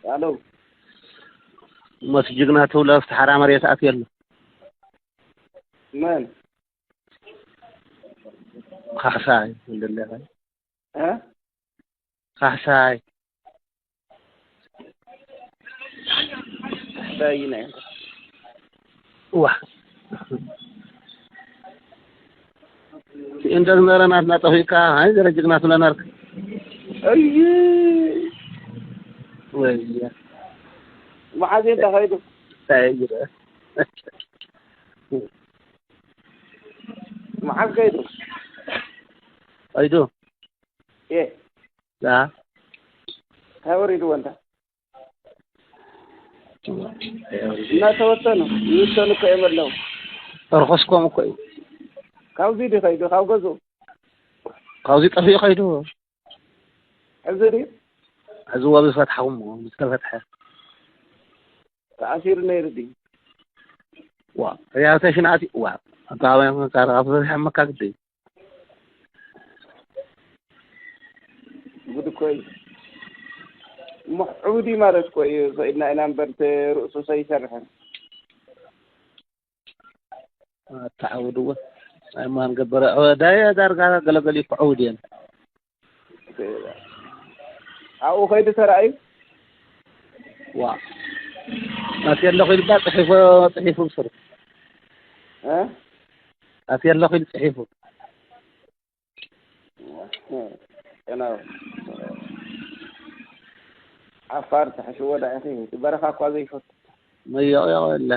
ኣለው። ሞት ጅግና ትብሎ ኣብቲ ሓራ መሬት ኣትየሉ። መን? ካሕሳይ እንደለኸ። እ? ካሕሳይ። ካሕሳይ ናይ። ዋ። እንደ ዝነበረ ናትና ጠፊእካ፣ ኣይ፣ ዘረ ጅግና ትብለና ኣልካ። ኣይ። ወይ። መሓዜ እንታይ ኸይዱ? እንታይ ይረ? መሓዝ ከይዱ? ከይዱ። እ። ዳ። እንታይ ወሪድዎ እንታ? እናተወሰኑ ይውሰኑ እኮ እዮም ኣለዉ። ተርኸስኮም እኮ እዩ። ካብዚ ድዩ ከይዱ? ካብ ገዝኡ? ካብዚ ጠፊኡ ከይዱ። እዚ ድዩ? እዚ ወቢ ፈትሓኹም ምስ ተፈትሐ። ተኣሲሩ ነይሩ ድዩ? ዋ፣ ሪሃብሊቴሽን ኣትዩ፣ ዋ፣ ኣባውያን መካር፣ ኣብ ፈትሐ መካግድ እዩ። ጉድ እኮ እዩ። እሞ ዕቡድ እዩ ማለት እኮ እዩ። ሰኢድና ኢና እምበር፣ እቲ ርእሱ ሰይሰርሕን። ኣታ ዕቡድ እወ። ኣይማን ገበረ። ዳየ ዳርጋ ገለገሊ እኮ ዕቡድ እየን። ኣብኡ ከይዱ ተራእዩ? ዋ። ኣትየ ኣለኹ ኢልካ ጽሒፉ፣ ጽሒፉ ብስሩ። እ? ኣትየ ኣለኹ ኢሉ ጽሒፉ። ገና ዓፋር ትሕሽዎ ዳኢኺ፣ እቲ በረኻ እኳ ዘይፈቱ። መዮቕ ዮቕ የለ።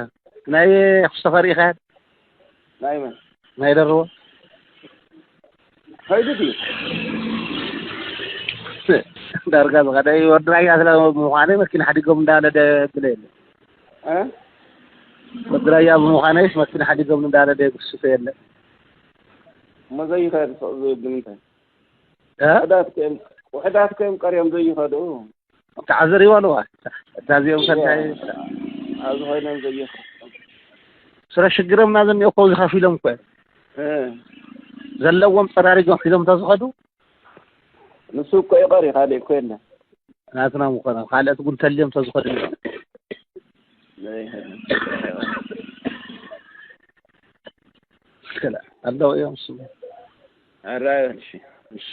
ናይ ክሪስቶፈር ኢኻ? ናይ መን? ናይ ደርቦ። ከይዱ ድዩ? ዳርጋ ዝኸደ እዩ። ወዲ ራያ ስለ ምዃነ መኪና ሓዲጎም እንዳነደ ግለ የለ። እ? ወዲ ራያ ብምዃነይስ መኪና ሓዲጎም እንዳነደ የጉስሶ የለ። እሞ ዘይኸድ ሱቕ ዝብል ንምንታይ? እ? ውሑዳት ከ እዮም፣ ውሑዳት ከ እዮም ቀርዮም ዘይኸዱ። ተዓዘሪዋ ኣለዋ። እታ እዚኦም ከ እንታይ ኣብዚ ኮይኖም ዘይኸዱ። ስረ ሽግሮም ናዘኒኦ እኮ ዝኸፊሎም እኮ እዮም። እ። ዘለዎም ጸራሪጎም ሒዞም ተዝኸዱ። ንሱ እኮ ይቐር እዩ፣ ካልእ እኮ የለን። ናትና ምኾነ፣ ካልኦት እውን ተልዮም ተዝኸዱ። ዘይኸዱ። እስከ ኣለዉ እዮም እሱ። ኣራዮ፣ እሺ፣ እሺ።